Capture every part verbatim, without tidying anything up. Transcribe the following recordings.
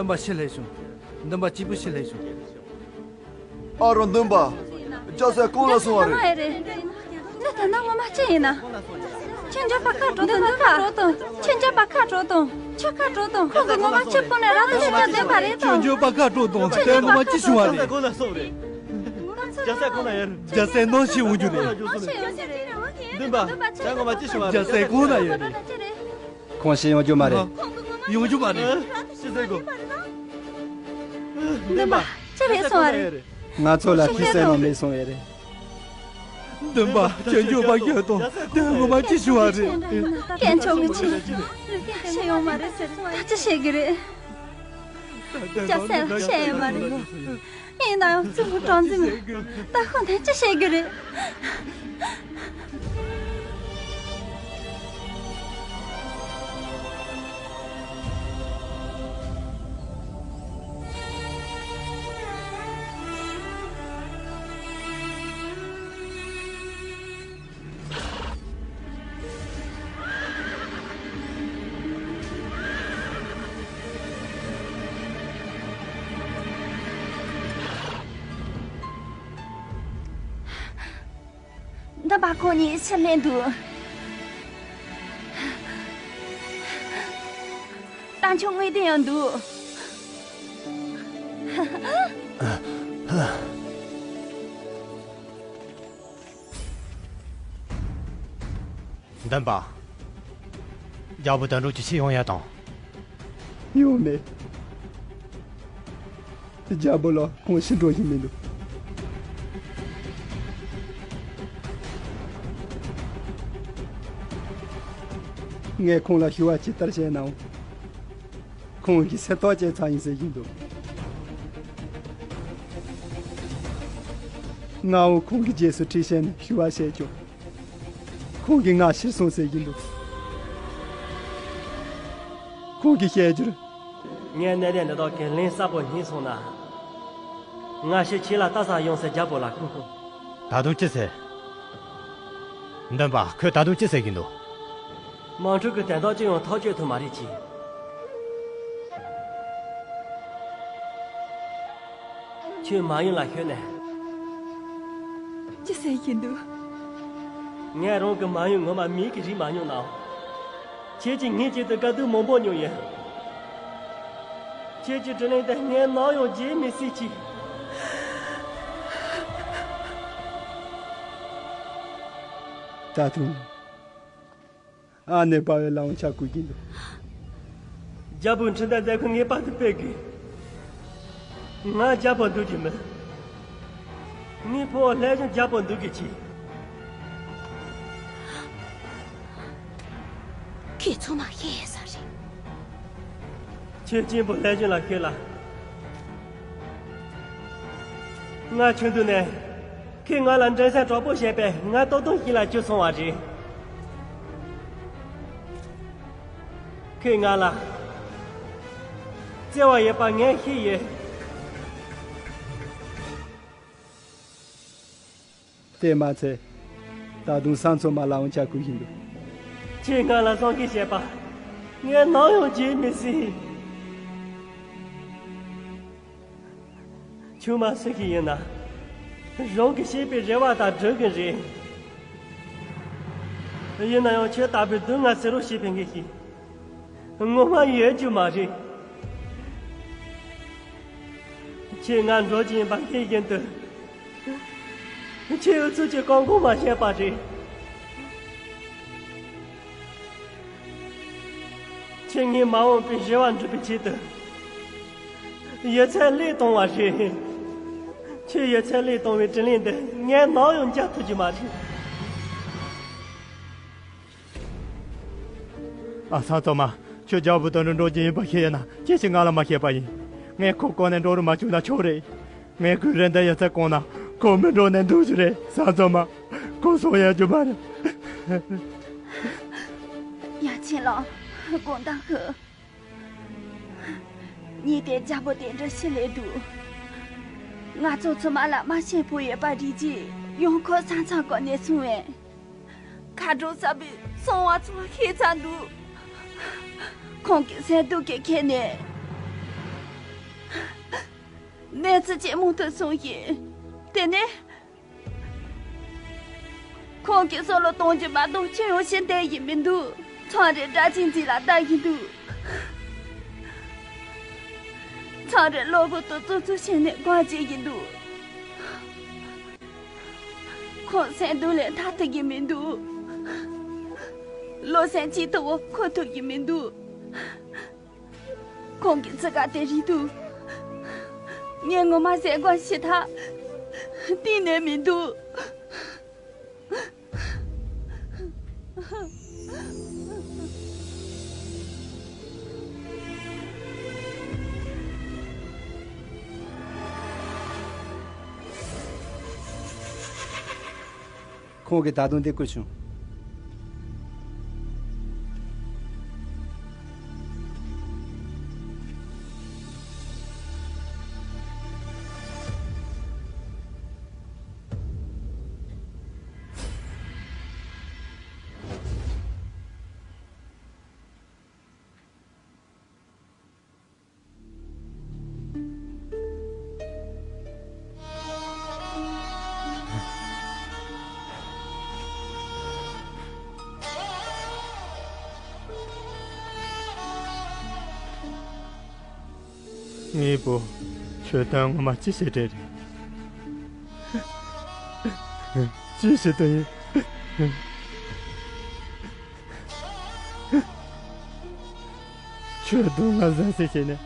འདུན་པ་ཕྱིར་སླེབས་བྱུང་། འདུན་པ་གཅིག་པུ་ཕྱིར་སླེབས་བྱུང་། ཨ་རོ་འདུན་པ། རྒྱལ་སྲས་གང་ལ་སོང་བ་རེད། ཨེ་རེད། འདི་ད་ནང་ངོ་མ་ཅི་ཡིན་ན། ཁྱོད་འཇོག་པ་ཁ་དྲོ་དང་། འདུན་པ་ཁ་དྲོ་དང་། ཁྱོད་འཇོག་པ་ཁ་དྲོ་དང་། ཁྱོད་ཁ་དྲོ་དང་། ཁོང་གི་ངོ་མ་ཕྱིར་སྤུངས་ནས་ར་ཏོ་ཞིག་ལ་འདུན་པ་རེད་དང་། ཁྱོད་འཇོག་པ་ཁ་དྲོ་དང་། དེ་ངོ་མ་ཅི་བྱུང་བ་རེད། རྒྱལ་སྲས་གང་ན་ཡོད། རྒྱལ་སྲས་ནང་ཞིག་འོང་རྒྱུ་རེད། ནང་ཞིག་འོང་རྒྱུ་རེད། འདུན་པ། ད་ངོ་མ་ཅི་བྱུང་བ་རེད། རྒྱལ་སྲས་གང་ན་ཡོད་རེད། ཁོང་ཤི་ཡོང་རྒྱུ་མ་རེད། ཡོང་རྒྱུ་མ་རེད། ཅི་ཟེར་གོ། འདུན་པ། ཅི་རེད་སོང་བ་རེད། ང་ཚོ་ལ་ཁྱི་སེར་ནང་མེད་སོང་བས་རེད། འདུན་པ། ཁྱོད་འཇོག་པ་ཁྱོད་དང་དེ་ངོ་མ་ཅི་བྱུང་བ་རེད། སྐྱེས་མཆོག་གི་ཆེད། ཤི་ཡོང་མ་རེད་ཟེར་ད་ཅི་བྱེད་ཀྱི་རེད། རྒྱལ་སྲས་ལ་བཤད་ཡོད་མ་རེད། ཡིན་ནའང་བཙུན་མོ་གྲོང་འཛིན་མོ་ད་ཁོང་དེ་ཅི་བཤད་རྒྱུ་རེད། འདི་པ་ཁོང་གཉིས་ཕྱིར་ལེན་འདུག་རྟ་མཆོག་དངོས་དེ་ཡང་འདུག་འདུན་པ། རྒྱལ་པོ་དོན་གྲུབ་ཀྱིས་ཕྱིར་ཡོང་ཡ་དང་། ཡོང་མེད། རྒྱལ་པོ་ལགས་ཁོང་ཕྱིར་འགྲོ་བཞིན་མི་འདུག་ངས་ཁོང་ལ་ཞུ་བ་ཇི་ལྟར་བྱས་ནའང་། ཁོང་གི་སེམས་ཐག་བཅད་ཚར་ཡིན་ཟེར་གྱིན་འདུག་ངའང་ཁོང་གི་རྗེས་སུ་ཁྲིད་བྱས་ནས་ཞུ་བ་བྱས་ཀྱང་། ཁོང་གིས་ང་ཕྱིར་སོང་ཟེར་གྱིན་འདུག་ཁོང་གིས་བཤད་རྒྱུར། ངས་གནས་བརྟན་འདི་དག་གི་ལན་གསལ་པོ་རྙེད་སོང་ན། ང་ཕྱིར་ཁྱེད་ལ་ལྟ་ས་ཡོང་ཟེར་རྒྱལ་པོ་ལ་གསུངས་སོང་། ད་དུང་ཅི་ཟེར། འདུན་པ། ཁོས་ད་དུང་ཅི་ཟེར་གྱིན་འདུག་དམག་འཁྲུག་གི་དོན་དག་ཅི་ཡང་ཐག་གཅོད་ཐུབ་མ་རེད་ཅེས། ཁྱོད་མ་ཡུམ་ལ་ཤོད་ནས། ཅི་ཟེར་གྱིན་འདུག་ངས་རང་གི་མ་ཡུམ་ངོ་མ་མིག་གིས་རིག་མ་མྱོང་ནའང་། ཁྱེད་ཀྱིས་ངའི་ཆེད་དུ་དཀའ་སྡུག་མང་པོ་མྱོང་ཡོད། ཁྱེད་ཀྱི་དྲིན་ལན་དེ་ངས་ནམ་ཡང་བརྗེད་མི་སྲིད་ཅིང་། ད་དུང་། ཨ་ནེ་འབར་བའི་ལག་དབང་ལྕགས་སྐུལ་གྱིན་འདུག་རྒྱལ་པོའི་འཕྲིན་ལས་མཛད་སྒོ་ངེས་པར་དུ་སྤེལ་དགོས། ང་རྒྱལ་པོ་འདུག་རྒྱུ་མིན། ངའི་ཕུ་བོ་ལྷས་བྱུང་རྒྱལ་པོ་འདུག་གི་ཆེད། ཁྱེད་ཚང་མ་ཤེས་ས་རེད། ཁྱེད་གཅེན་པོ་ལྷས་བྱུང་ལ་ཤོད་ལ། ང་ཆུང་དུས་ནས། ཁོས་ང་ལ་འགྲན་སེམས་དྲག་པོ་བྱས་པས་ང་ལྟོགས་ལྟོགས་ཤིག་ལ་གྱུར་སོང་བ་རེད། ཁོས་ང་ལ་བརྩེ་བ་ཡོད་པ་ངས་ཤེས་ཡོད། དེ་མ་ཚད། ད་དུང་སང་ཚོ་མ་ལ་འོང་ཆ་ཁུ་བཞིན་འདུག་ཁྱེད་ང་ལ་བསམ་གྱིས་བྱས་པ་ངས་ནམ་ཡང་བརྗེད་མི་སྲིད། ཆུང་མ་སུ་ཞིག་ཡིན་ན། རང་གི་བྱས་པའི་རེ་བ་དང་འགྲིག་གི་རེད། ཡིན་ན་ཡང་ཁྱེད་ལྟ་བུའི་སྡུག་བསྔལ་ཟེར་རོ་ཞེས་པའི་ངེས་ཤིག་ངོ་མ་ཡོད་རྒྱུ་མ་རེད། ཁྱེད་ང་འགྲོ་གི་ཡིན་པ་ཤེས་བཞིན་དུ། ཁྱེད་འུ་ཚོ་གཅིག་གང་གང་མ་བཤད་པ་རེད། ཁྱེད་ངའི་མ་འོངས་པའི་རེ་བ་འགྲུབ་པའི་ཆེད་དུ། ཡོད་ཚད་བློས་གཏོང་བ་རེད། ཁྱེད་ཡོད་ཚད་བློས་གཏོང་བའི་དྲིན་ལན་འདི་ངས་ནམ་ཡང་འཇལ་ཐུབ་ཀྱི་མ་རེད། ཨ་སང་ཚོ་མ། ཁྱོད་རྒྱལ་པོ་དོན་གྲུབ་འགྲོ་རྒྱུ་ཡིན་པ་ཤེས་ན་ཁྱེད་ཀྱིས་ང་ལ་མ་བཤད་པ་ཡིན། ངས་ཁོ་བཀག་ནས་འགྲོ་རུ་མ་བཅུག་ན་ཆོག་རེད། ངས་ཁོའི་རེ་འདུན་ཡོད་ཚད་བསྐངས་ན་ཁོ་མི་འགྲོ་ནས་འདུག་རྒྱུ་རེད། སང་ཚོ་མ། ཁོ་སོང་ཡ་རྒྱུ་མ་རེད། ཡ་ཆེན་ལགས། དགོངས་དག་ཞུ། ཉིན་དེར་རྒྱལ་པོ་དེ་འདྲ་ཞིག་སླེབས་འདུག་ང་ཚོ་ཚང་མ་ལ་མ་ཤེས་པོ་ཡོད་པ་རེད་ཅེས་ཡང་ཁོ་ས་མཚམས་བཀག་ནས་སོང་བས། མཁའ་འགྲོ་གསར་པས་སོང་བ་ཚང་ཤེས་ཚར་འདུག་ཁོང་གིས་སེམས་སྡུག་གིས་ཁེངས་ནས། གནས་ཚུལ་ཇེ་མང་དུ་སོང་ཞིང་། དེ་ནས་ཁོང་གིས་སོ་ལོ་གཏོང་རྒྱུ་མ་གཏོགས་ཅི་ཡང་ཤེས་བསྡད་ཡིན་མི་འདུག་མཚམས་རེ་སྒྲ་གཅན་འཛིན་ལ་ལྟ་ཡིན་འདུག་མཚམས་རེ་གློ་བུར་དུ་བཙོག་བཙོག་བྱས་ནས་སྒོམ་བྱེད་ཀྱི་འདུག་ཁོང་སེམས་སྡུག་ལས་ཐར་ཐུབ་ཀྱི་མི་འདུག་བློ་སེམས་གཅིག་ཏུ་འཁོར་ཐུབ་ཀྱི་མི་འདུག་ཁོང་གི་ཚིག་ཀ་དེ་རིག་དུས། ངས་ངོ་མ་ཟས་སྐོམ་ཞི་ཐབས་གཏན་ནས་མི་འདུག་ཁོང་གིས་ད་དུང་འདི་བསྐུར་བྱུང་། ངའི་བུ། ཁྱོད་ད་ངོ་མ་ཅི་བྱེད་འདྲ་རེད། ཅི་བྱེད་དུ་ཡིན། ཁྱོད་སྡུག་བསྔལ་བཟང་སྲིད་བྱས་ནས་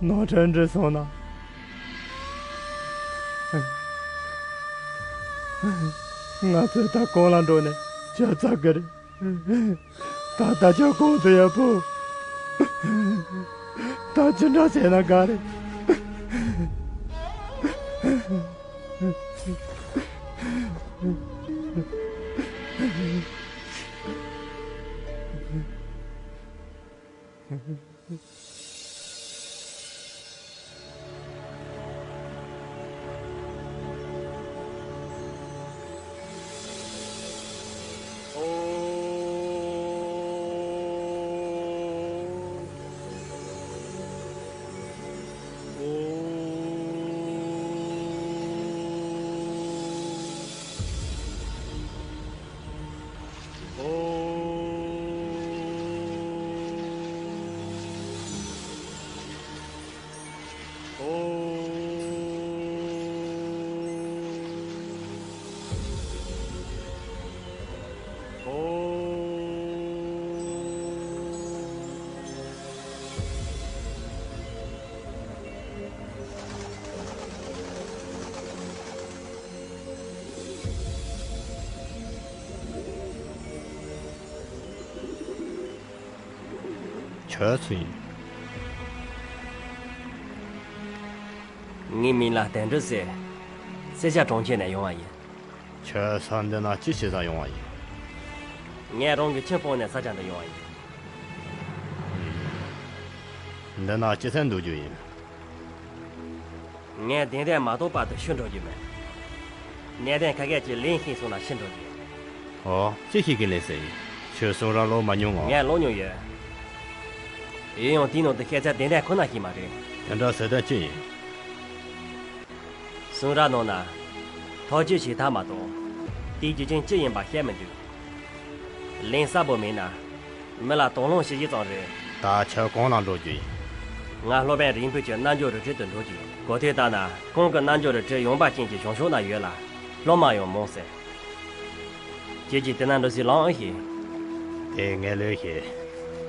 ནོར་འཁྲུལ་འདྲ་སོང་ན། ང་ཚོས་ད་གང་ལ་འགྲོ་ནས་ཅི་བྱ་དགོས་རེད། ད་ལྟ་ཁྱོད་གང་དུ་ཡོད་པོ། ད་ཅི་འདྲ་བྱས་ན་དགའ་རེད། ཁྱོད་སུ་ཡིན། ངའི་མིང་ལ་དོན་གྲུབ་ཟེར། སེར་སྐྱ་གྲོང་ཁྱེར་ནས་ཡོང་བ་ཡིན། ཁྱོད་ས་འདི་ན་ཅི་བྱེད་ས་ཡོང་བ་ཡིན། ངས་རང་གི་ཁྱིམ་སྤངས་ནས་ས་ཆ་འདི་ཡོང་བ་ཡིན། འདི་ན་ཅི་སེམས་འདུག་རྒྱུ་ཡིན། ངས་བདེན་བདེན་མ་རྟོགས་བར་དུ་ཤི་འགྲོ་རྒྱུ་མེད། གནད་དོན་ཁ་སྐད་ཅིག་ལན་ཤེས་སོང་ན་ཤི་འགྲོ་རྒྱུ། ཨོ། ཅི་ཞིག་གི་ལན་ཟེར་ཡིན། ཁྱོད་གསུང་ར་ལོ་མ་མྱོང་ངོ་། ངས་ལོ་མྱོང་ཡོད། ཡིན་ཡང་དེའི་ནང་དུ་བཤད་ཚད་བདེན་བདེན་ཁོ་ན་ཞིག་མ་རེད། དེ་འདྲ་ཟེར་དོན་ཅི་ཡིན། གསུང་ར་ནང་ན། ཐག་གཅོད་བྱེད་ཐབས་མ་གཏོགས། དེའི་རྒྱུ་རྐྱེན་ཅི་ཡིན་པ་བཤད་མི་འདུག་ལན་གསལ་པོ་མེད་ན། མི་ལ་དོགས་སློང་བྱེད་རྒྱུ་ཙམ་རེད། ད་ཁྱོད་གང་ལ་འགྲོ་རྒྱུ་ཡིན། ང་སློབ་དཔོན་རིང་པོ་གྱི་རྣལ་འབྱོར་རི་ཁྲོད་དུ་འགྲོ་རྒྱུ་ཡིན། གོ་ཐོས་ལྟར་ན་ཁོང་གི་རྣལ་འབྱོར་རི་ཁྲོད་ཡངས་པ་ཅན་གྱི་བྱང་ཕྱོགས་ན་ཡོད་ལ། སློབ་མ་ཡང་མང་ཟེར། ཁྱེད་ཀྱིས་དེ་ན་འགྲོ་སའི་ལམ་ཨེ་ཤེས། དེ་ངས་ལོས་ཤེས།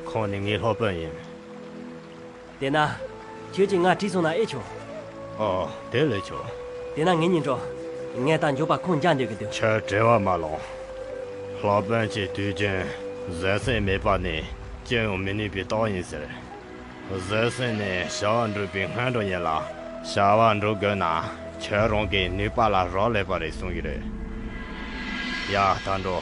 ཁོང་ནི་ངའི་སློབ་དཔོན་ཡིན། དེ་ན། ཁྱོད་ཀྱིས་ང་དྲིས་སོང་ན་ཨེ་ཆོག་ཨོ། དེ་ལས་ཆོག་དེ་ན་ངེད་གཉིས་འགྲོ། ངས་ད་མགྱོགས་པ་ཁོང་མཇལ་འདོད་ཀྱི་འདུག་ཁྱོད་བྲེལ་བ་མ་ལོངས། སློབ་དཔོན་གྱི་དུས་རྒྱུན་གཟན་སེམས་མེད་པ་ནི་ཅི་ཡང་མི་ནུས་པའི་རྟགས་ཡིན་ཟེར། གཟན་སེམས་ནི་བྱ་བ་འགྲུབ་པའི་སྔོན་འགྲོ་ཡིན་ལ། བྱ་བ་འགྲུབ་དགོས་ན་ཁྱོད་རང་གི་ནུས་པ་ལ་རག་ལས་པ་རེད་གསུང་གི་རེད། ཡ་ད་འགྲོ།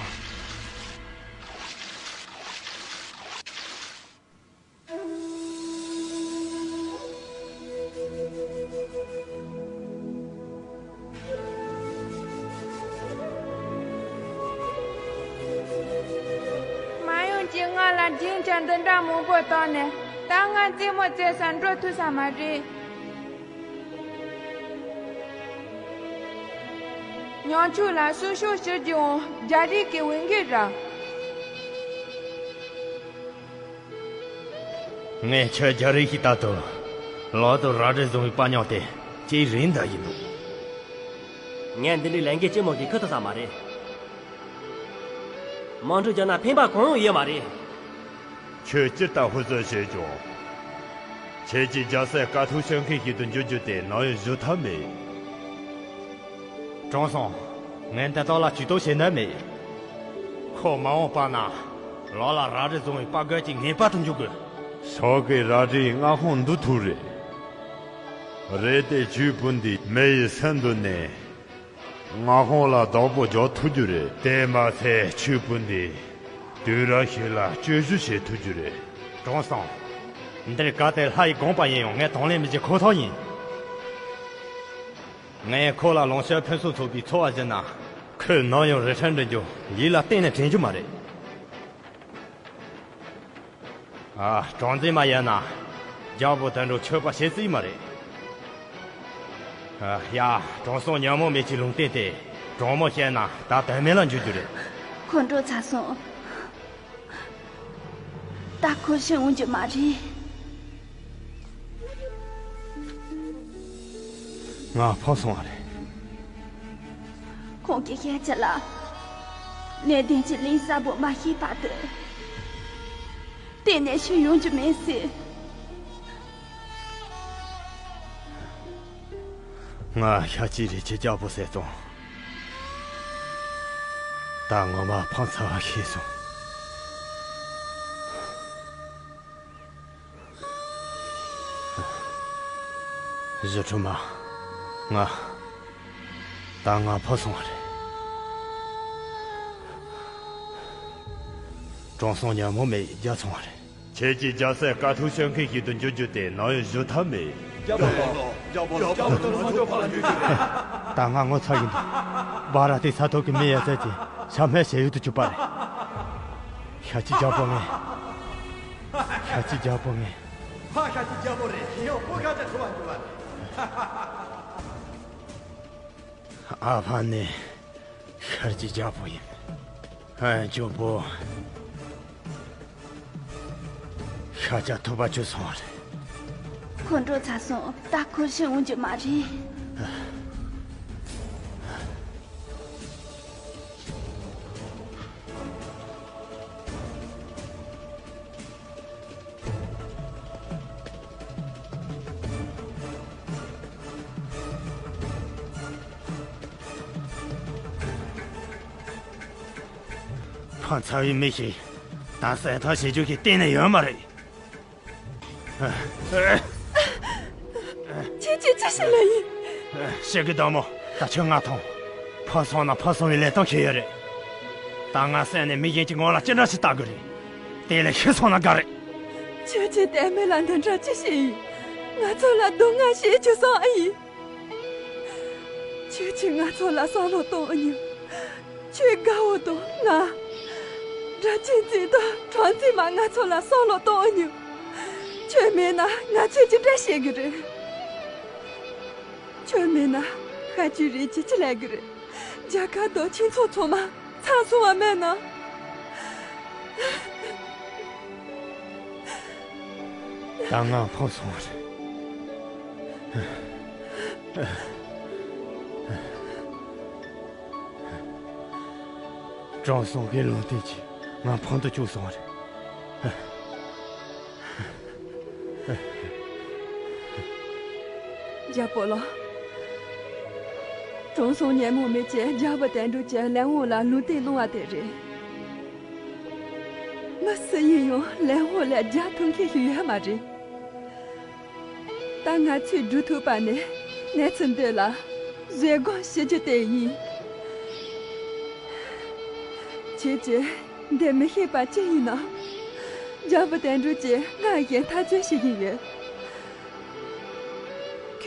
མ་ཡུམ་གྱིས་ང་ལ་རྒྱན་ཆ་འདི་འདྲ་མང་པོ་བཏང་ནས་ད་ང་རྩེད་མོ་རྩེ་ས་འགྲོ་ཐུབ་ས་མ་རེད། ཉང་ཆུ་ལ་གསོལ་ཤོག་ཞུ་རྒྱུའང་རྒྱ་རིགས་ཀྱི་འོས་འགན་རེད། ངས་ཁྱོད་རྒྱ་རིགས་ཤིག་ལྟ་དུས། ལག་ཏུ་རལ་གྲི་བཟུང་བའི་པ་ཉག་དེ་ཅིག་རིན་ད་ཡིན་འདུག་ངས་འདི་འདྲའི་ལས་འགན་ལྕི་མོ་ཞིག་འཁུར་ཐུབ་ས་མ་རེད། དམག་འཁྲུག་བརྒྱབ་ན་ཕན་པ་གང་ཡང་ཡོད་མ་རེད། ཁྱོད་སྤྱིར་བཏང་ཧུར་བརྩོན་བྱས་ཀྱང་། ཁྱེད་ཀྱི་རྒྱལ་སྲས་དཀའ་ཐུབ་སྤྱོད་མཁན་ཞིག་ཏུ་འགྱུར་རྒྱུ་དེ་ནམ་ཡང་བཟོད་ཐབས་མེད། ཀྲང་སུན། ངས་འདི་དག་ལ་ཇུས་གཏོགས་བྱེད་ནུས་མེད། ཁོ་མ་འོངས་པ་ན། ལག་ལ་རལ་གྲི་བཟུང་བའི་དཔའ་རྒོད་ཅིག་ངེས་པར་དུ་འགྱུར་དགོས། ཤོག་གི་རལ་གྲིའི་མངའ་ཁོངས་འདི་ཐུག་རེད། རེད་དེ་ཆུ་སྤུན་འདི་མེ་ཡི་སེམས་འདུག་ནས། མངའ་ཁོངས་ལ་བདག་པོ་རྒྱག་ཐུབ་རྒྱུ་རེད། དེ་མ་ཚད་ཆུ་སྤུན་འདི་དུས་རབས་ཤིག་ལ་སྤྱོད་བཞུད་བྱེད་ཐུབ་རྒྱུ་རེད། ཀྲང་སུན། འདིར་གལ་ཏེ་ལྷ་ཡི་དགོངས་པ་ཡིན་ཡང་ངས་དང་ལེན་མི་བྱེད་ཁོ་ཐག་ཡིན། ངས་ཁོ་ལ་ལོངས་སྤྱོད་ཕུན་སུམ་ཚོགས་པའི་འཚོ་བ་བཞིན་ན། ཁོས་ནམ་ཡང་རི་ཁྲོད་འགྲིམ་རྒྱུ་ཡིད་ལ་གཏན་ནས་དྲན་རྒྱུ་མ་རེད། ཨ། གྲངས་འཛིན་མ་ཡིན་ན། རྒྱལ་པོ་དོན་གྲུབ་ཆོས་པ་བྱེད་སྲིད་མ་རེད། ཨ། ཡ། ཀྲང་སུན་ཉོན་མོངས་མེད་ཀྱི་ལུང་བསྟན་དེ་དྲང་མོ་བཤད་ན་ད་དོན་མེད་ལ་འགྱུར་རྒྱུ་རེད། ཁོང་ཁྲོ་ཚ་སོང་། ད་ཁོ་ཤི་འོང་རྒྱུ་མ་རེད། ང་ཕམ་སོང་བ་རེད། ཁོང་གི་སྐད་ཆ་ལ་གནད་དོན་གྱི་གླེང་ས་པོ་མ་ཤེས་པ་དེ། གཏན་ནས་ཤི་ཡོང་རྒྱུ་མེད་ཟེར། ང་ཤ་གཅིག་རེད་ཀྱི་རྒྱལ་པོ་ཟེར་སོང་། ད་ངོ་མ་ཕམ་ཚར་བ་ཤེས་སོང་། གཞི་ཁྲོད་མ། ང་། ད་ང་ཕམ་སོང་བ་རེད། ཀྲང་སུན་ཉོན་མོངས་མེད་རྒྱལ་སོང་བ་རེད། ཁྱེད་ཀྱི་རྒྱལ་སྲས་དཀའ་ཐུབ་སྤྱོད་མཁན་ཞིག་ཏུ་འགྱུར་རྒྱུ་དེ་ནམ་ཡང་བཟོད་ཐབས་མེད། རྒྱལ་པོ་ལགས། རྒྱལ་པོ་ལགས། རྒྱལ་པོ་ལགས། ད་ང་ངོ་ཚ་གི་འདུག་སྦ་ར་ཏི་ས་ཐོག་གི་མི་ཡ་ཙེ་ཅིག་ཤ་མེད་བྱེད་ཡུལ་དུ་གྱུར་པ་རེད། ཤ་ཅིག་རྒྱལ་པོ་ངས། ཤ་ཅིག་རྒྱལ་པོ་ངས། ཕ་ཤ་ཅིག་རྒྱལ་པོ་རེད། ཡང་ཕོ་ཤ་ཅིག་ཁྲོ་བ་འགྱུར་བ་རེད། ཨ་ཕ་ནི་ཤར་གྱི་རྒྱལ་པོ་ཡིན། ཨ་ཇོ་པོ། ཤ་ཅག་ཐུབ་པ་བཅོས་སོང་བ་རེད། ཁོ་འགྲོ་ཚར་སོང་། ད་ཁོ་ཤི་འོང་རྒྱུ་མ་རེད། ཕམ་ཚར་བའི་མི་ཞིག་ད་གསོད་གཏོང་བྱེད་རྒྱུ་ཞིག་གཏན་ནས་ཡོད་མ་རེད། ཁྱེད་ཀྱིས་ཅི་ཞིག་ལབ་ཡིན། ཤེས་གི་དོ་མོ། ད་ཁྱོད་ང་ཐོངས། ཕམ་སོང་ན་ཕམ་སོང་བའི་ལས་སྟངས་ཤིག་ཡོད་རེད། ད་ང་བསད་ནས་མི་གཞན་གྱི་ངོ་ལ་ཅི་འདྲ་ཞིག་ལྟ་དགོས་རེད། དེ་ལས་ཤི་སོང་ན་དགའ་རེད། ཁྱོད་ཀྱིས་དེ་མི་ལ་འདི་འདྲ་ཅི་ཞིག་ཡིན། ང་ཚོ་ལ་སྡུག་བསྔལ་ཞིག་བྱུང་སོང་ཨ་ཡིན། ཁྱོད་ཀྱིས་ང་ཚོ་ལ་བསམ་བློ་གཏོང་ཨ་ཉོ། ཁྱོད་དགའ་བོ་དང་ང་། སྒྲ་གཅན་འཛིན་དང་གྲངས་འཛིན་མ་ང་ཚོ་ལ་བསམ་བློ་གཏོང་ཨ་ཉོ། ཁྱོད་མེད་ན་ང་ཚོས་ཅི་འདྲ་བྱེད་གི་རེད། ཁྱོད་མེད་ན་ཤ་ཅིག་རེད་ཅེས་ཅི་ལས་གི་རེད། རྒྱལ་ཁབ་དང་ཁྱིམ་ཚང་ཚང་མ་ཚར་སོང་བ་མེད་ན། ད་ང་ཕམ་སོང་བ་རེད། ཀྲང་སུན་གྱི་ལུང་བསྟན་གྱིས་ང་ཕམ་དུ་བཅུག་སོང་བ་རེད། རྒྱལ་པོ་ལགས། ཀྲང་སུན་ཉོན་མོངས་མེད་ཅེས་རྒྱལ་པོ་དོན་གྲུབ་ཀྱིས་ལས་དབང་ལ་ལུང་བསྟན་གནང་བ་དེ་རེད། མི་སུ་ཡིན་ཡང་ལས་དབང་ལས་རྒྱལ་ཐུབ་མཁན་ཞིག་ཡོད་མ་རེད། ད་ང་ཚོས་སྒྲུབ་ཐུབ་པ་ནི་གནས་ཚུལ་འདི་ལ་བཟོད་སྒོམ་བྱེད་རྒྱུ་དེ་ཡིན། ཁྱེད་ཀྱིས་འདི་མི་ཤེས་པ་ཅི་ཡིན་ནམ། རྒྱལ་པོ་དོན་གྲུབ་ཀྱིས་སྔར་བཞིན་འཐབ་རྩོད་བྱེད་ཀྱིན་ཡོད།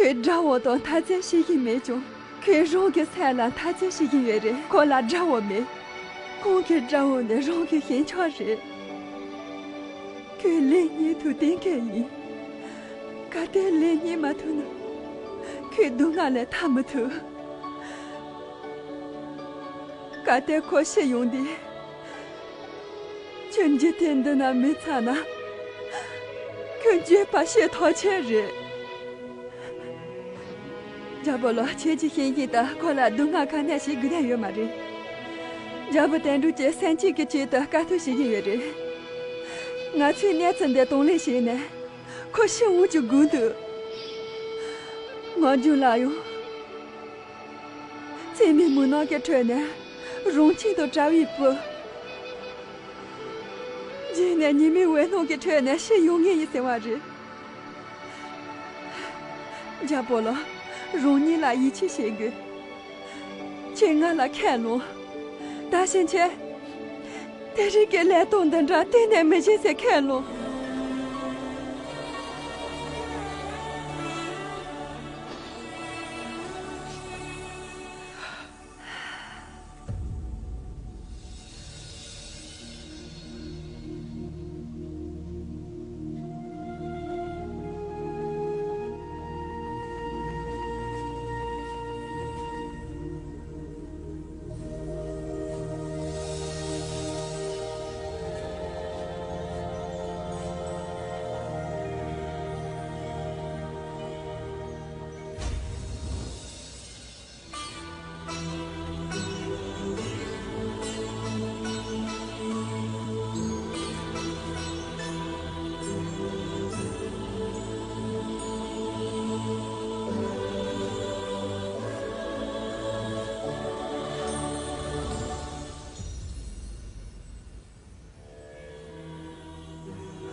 ཁོས་དགྲ་བོ་དང་འཐབ་རྩོད་བྱེད་ཀྱིན་མེད་ཀྱང་། ཁོས་རང་གི་སེམས་ལ་འཐབ་རྩོད་བྱེད་ཀྱིན་ཡོད་རེད། ཁོ་ལ་དགྲ་བོ་མེད། ཁོང་གི་དགྲ་བོ་ནི་རང་གི་ཞན་ཆ་རེད། ཁོས་ལེགས་ཉེས་ཐུག་བསྟན་མཁན་ཡིན། གལ་ཏེ་ལེགས་ཉེས་མ་ཐུག་ན། ཁོས་སྡུག་བསྔལ་ལས་ཐར་མི་ཐུབ། ད་ལྟ་ཁོ་ཤི་ཡོང་དུས། ཁྱོད་འཇིག་རྟེན་འདི་ན་མི་ཚང་ན། ཁྱོད་འགྱོད་པ་ཤེས་ཐོག་ཆེན་རེད། རྒྱལ་པོ་ལགས། ཁྱེད་ཀྱིས་ཤེས་ཀྱི། ད་ཁོ་ལ་སྡུག་བསྔལ་ག་ནས་ཞིག་དགོས་དོན་ཡོད་མ་རེད། རྒྱལ་པོ་དོན་གྲུབ་ཀྱིས་སེམས་ཅན་གྱི་ཆེད་དུ་དཀའ་སྡུག་ཞིག་བྱེད་ཀྱི་ཡོད་རེད། ང་ཚོས་གནས་ཚུལ་འདི་དང་ལེན་བྱས་ནས། ཁོ་ཤི་འོང་རྒྱུ་དགོས་འདུག། ངག་རྒྱུན་ལ་ཡང་། བཙུན་མོའི་མུན་ནག་གི་ཁྲོད་ནས་རང་ཁྱིམ་དུ་བྲལ་བའི་བུ། རྗེས་ནས་ཉི་མའི་འོད་སྣང་གི་ཁྲོད་ནས་ཤི་ཡོང་ངེས་ཡིན་ཟེར་བ་རེད། རྒྱལ་པོ་ལགས། རང་ཉིད་ལ་ཡིད་ཆེས་བྱེད་དགོས། ཁྱེད་ང་ལ་ཁས་བླངས། ད་ཕྱིན་ཆད། དེ་རིང་གི་ལས་དོན་འདི་འདྲ་གཏན་ནས་མི་བྱེད་ཟེར་ཁས་བླངས།